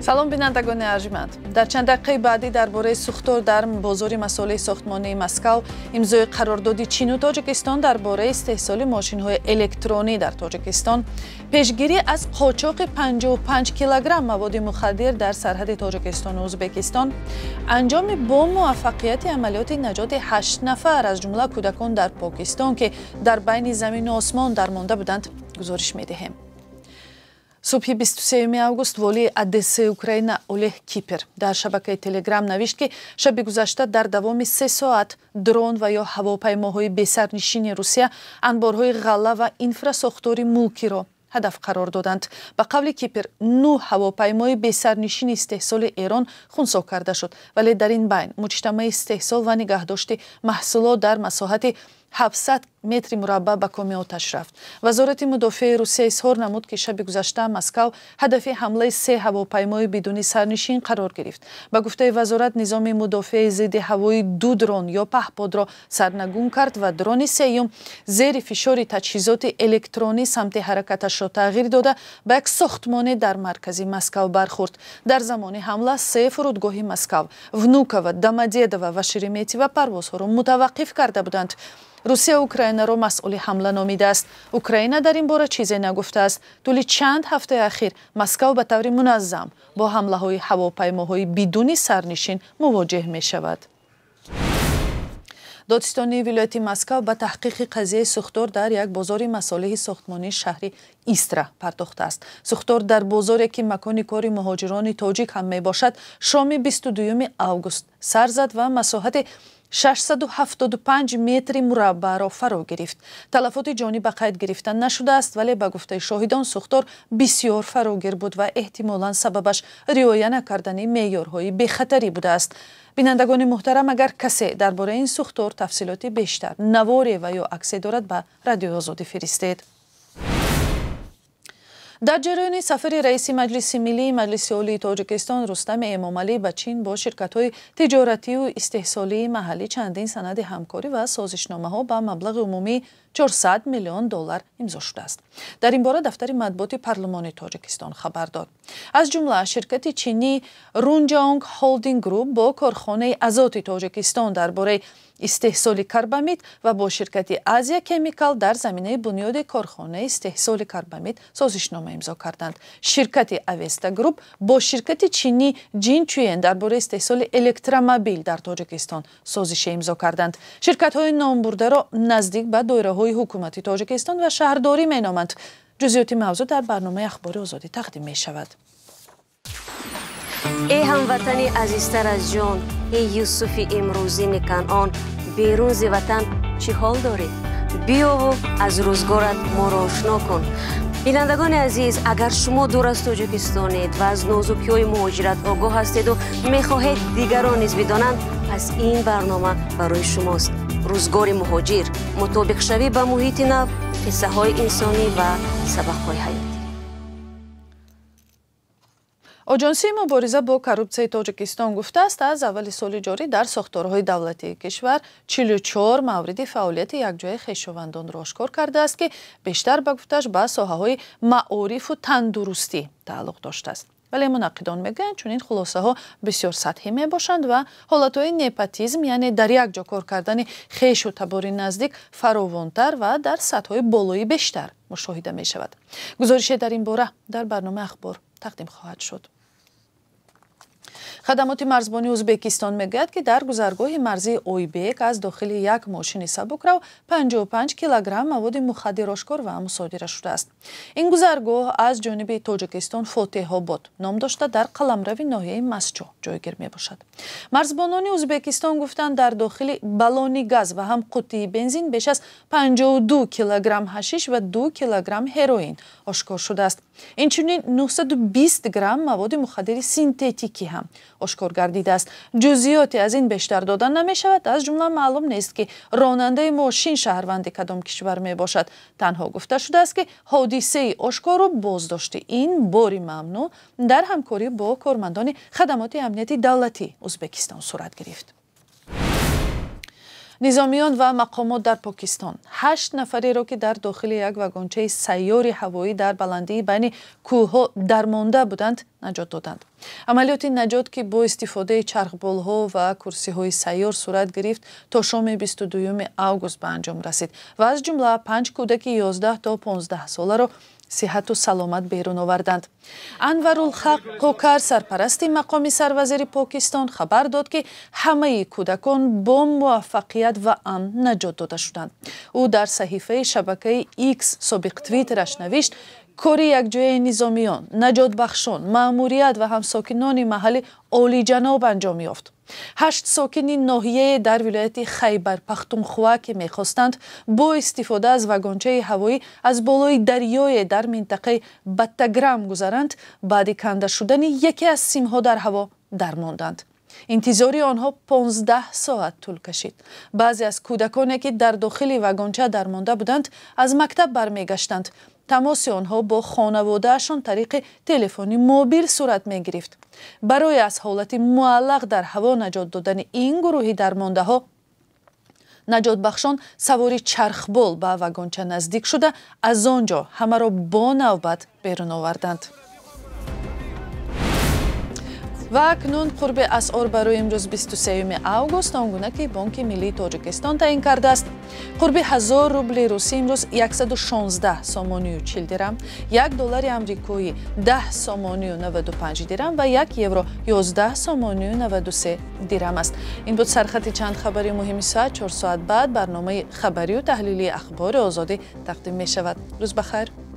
Салом, бинандагони арҷманд. Дар чанд дақиқаи баъдӣ дар бораи сӯхтор дар бозори масолеҳи сохтмонии Москав, имзои қарордоди Чину Тоҷикистон дар бораи истеҳсоли мошинҳои электронӣ дар Тоҷикистон, пешгирӣ аз қочоқи 55 килограмм маводи мухаддир дар сарҳади Тоҷикистону Ӯзбекистон, анҷоми бо муваффақияти амалиёти наҷоти 8 нафар аз ҷумла кӯдакон дар Покистон, ки дар байни замину осмон дармонда буданд, гузориш медиҳем. Субҳи 23 август волии Одессаи Украина Олег Кипер дар шабакаи Телеграм навишт, ки шаби гузашта дар давоми 3 соат дрон ва ё ҳавопаймоҳои бесарнишини Русия анборҳои ғалла ва инфрасохтори мулкиро ҳадаф қарор доданд. Ба қавли Кипер, 9 ҳавопаймои бесарнишини истеҳсоли Эрон хунсо карда шуд, вале дар ин байн муҷтамаи истеҳсол ва нигаҳдошти маҳсулот дар масоҳати 700 метри мураббаъ ба коми оташ рафт. Вазорати мудофиаи Русия изҳор намуд, ки шаби гузашта Москав ҳадафи ҳамлаи 3 ҳавопаймои бидуни сарнишин қарор гирифт. Ба гуфтаи вазорат, низоми мудофиаи зидди ҳавои 2 дрон ё паҳподро сарнагун кард ва дрони сеюм зери фишори таҷҳизоти электронӣ самти ҳаракаташро тағйир дода, ба як сохтмоне дар маркази Москав бархӯрд. Дар замони ҳамла 3 фурудгоҳи Москав, Внуково, Домодедово ва Шереметьево парвозҳоро мутаваққиф карда буданд. Русия Украинаро масъули ҳамла номидааст. Украина дар ин бора чизе нагуфтааст. Тӯли чанд ҳафтаи ахир Москав ба таври муназзам бо ҳамлаҳои ҳавопаймоҳои бидуни сарнишин мувоҷеҳ мешавад. Додситонии вилояти Москав ба таҳқиқи қазияи сӯхтор дар як бозори масолеҳи сохтмонии шаҳри Истра пардохтааст. Сӯхтор дар бозоре, ки макони кори муҳоҷирони тоҷик ҳам мебошад, шоми 22 август сар зад ва масоҳати 675 метри мураббаъро фаро гирифт. Талафоти ҷонӣ ба қайд гирифта нашудааст, вале ба гуфтаи шоҳидон, сӯхтор бисёр фарогир буд ва эҳтимолан сабабаш риоя накардани меъёрҳои бехатарӣ будааст. Бинандагони муҳтарам, агар касе дар бораи ин сӯхтор тафсилоти бештар, наворе ва ё аксе дорад, ба Радиои Озодӣ фиристед. Дар ҷараёни сафари раиси Маҷлиси Миллии Маҷлиси Олии Тоҷикистон Рустами Эмомалӣ ба Чин бо ширкатҳои тиҷоратию истеҳсолии маҳаллӣ чандин санади ҳамкорӣ ва созишномаҳо ба маблағи умумии 400 миллион доллар имзо шудааст. Дар ин бора дафтари матбуоти парлумони Тоҷикистон хабар дод. Аз ҷумла ширкати чинии Рунҷаонг Холдинг Груп бо корхонаи Азоти Тоҷикистон дар бораи истеҳсоли карбамид ва бо ширкати Азия Кемикал дар заминаи бунёди корхонаи истеҳсоли карбамид созишнома имзо карданд. Ширкати Авеста Груп бо ширкати чинӣ Ҷинчуен дар бораи истеҳсоли электромобил дар Тоҷикистон созише имзо карданд. Ширкатҳои номбурдаро наздик ба доираҳои ҳукумати Тоҷикистон ва шаҳрдорӣ меноманд. Ҷузъиёти мавзӯъ дар барномаи Ахбори Озодӣ тақдим мешавад. Эй ҳамватани азизтар аз ҷон, эй Юсуфи имрӯзини Канъон, берун зи ватан чӣ ҳол дорӣ? Биёву аз рӯзгорат моро ошно кун. Бинандагони азиз, агар шумо дур аз Тоҷикистонед ва аз нозукиҳои муҳоҷират огоҳ ҳастеду мехоҳед дигарон низ бидонанд, пас ин барнома барои шумост. Рӯзгори муҳоҷир, мутобиқшавӣ ба муҳити нав, қиссаҳои инсонӣ ва сабақҳои ҳаёт. Оҷонсии мубориза бо коррупсияи Тоҷикистон гуфтааст, аз аввали соли ҷорӣ дар сохторҳои давлатии кишвар 44 мавриди фаъолияти якҷояи хешовандонро ошкор кардааст, ки бештар, ба гуфтааш, ба соҳаҳои маорифу тандурустӣ тааллуқ доштааст. Вале мунаққидон мегӯянд, чунин хулосаҳо бисёр сатҳӣ мебошанд ва ҳолатҳои непотизм, яъне дар як ҷо кор кардани хешу табори наздик, фаровонтар ва дар сатҳҳои болоӣ бештар мушоҳида мешавад. Гузорише дар ин бора дар барномаи Ахбор тақдим хоҳад шуд. Хадамоти марзбонии Ӯзбекистон мегӯяд, ки дар гузаргоҳи марзии Ойбек аз дохили як мошини сабукрав 55 килограмм маводи мухаддир ошкор ва мусодира шудааст. Ин гузаргоҳ аз ҷониби Тоҷикистон Фотеҳобод ном дошта, дар қаламрави ноҳияи Масчо ҷойгир мебошад. Марзбонони Ӯзбекистон гуфтанд, дар дохили баллони газ ва ҳам қуттии бензин беш аз 52 килограмм ҳашиш ва 2 килограмм ҳероин ошкор шудааст. Инчунин 920 грамм маводи мухаддири синтетикӣ ҳам ошкор гардидааст. Ҷузъиёте аз ин бештар дода намешавад, аз ҷумла маълум нест, ки ронандаи мошин шаҳрванди кадом кишвар мебошад. Танҳо гуфта шудааст, ки ҳодисаи ошкору боздошти ин бори мамнӯъ дар ҳамкорӣ бо кормандони хадамоти амнияти давлатии Ӯзбекистон сурат гирифт. Низомиён ва мақомот дар Покистон 8 нафареро, ки дар дохили як вагончаи сайёри ҳавоӣ дар баландии байни кӯҳҳо дармонда буданд, наҷот доданд. Амалиёти наҷот, ки бо истифодаи чархболҳо ва курсиҳои сайёр сурат гирифт, то шоми 22 август ба анҷом расид ва аз ҷумла 5 кӯдаки 11 то 15 соларо сиҳату саломат берун оварданд. Анварулҳақ Кокар, сарпарасти мақоми сарвазири Покистон, хабар дод, ки ҳамаи кӯдакон бо муваффақият ва амн наҷот дода шуданд. Ӯ дар саҳифаи шабакаи X, собиқ Твиттераш, навишт: кори якҷояи низомиён, наҷотбахшон, маъмурият ва ҳамсокинони маҳалли олиҷаноб анҷом ёфт. 8 сокини ноҳияе дар вилояти Хайбар Пахтунхуа, ки мехостанд бо истифода аз вагончаи ҳавоӣ аз болои дарёе дар минтақаи Баттаграм гузаранд, баъди канда шудани яке аз симҳо дар ҳаво дармонданд. Интизори онҳо 15 соат тӯл кашид. Баъзе аз кӯдаконе, ки дар дохили вагонча дармонда буданд, аз мактаб бармегаштанд. Тамоси онҳо бо хонаводаашон тариқи телефони мобил сурат мегирифт. Барои аз ҳолати муаллақ дар ҳаво наҷот додани ин гурӯҳи дармондаҳо, наҷотбахшон савори чархбол ба вагонча наздик шуда, аз он ҷо ҳамаро бо навбат берун оварданд. Ва акнун қурби асъор барои имрӯз, 23 август, он гуна ки Бонки Миллии Тоҷикистон таъин кардааст. Қурби 1000 рубли русӣ имрӯз 116 сомонию 40 дирам, 1 доллари амрикоӣ 10 сомонию 95 дирам ва 1 евро 11 сомонию 93 дирам аст. Ин буд сархати чанд хабари муҳими соат. 4 соат баъд барномаи хабарию таҳлилии Ахбори Озодӣ тақдим мешавад. Рӯз ба хайр.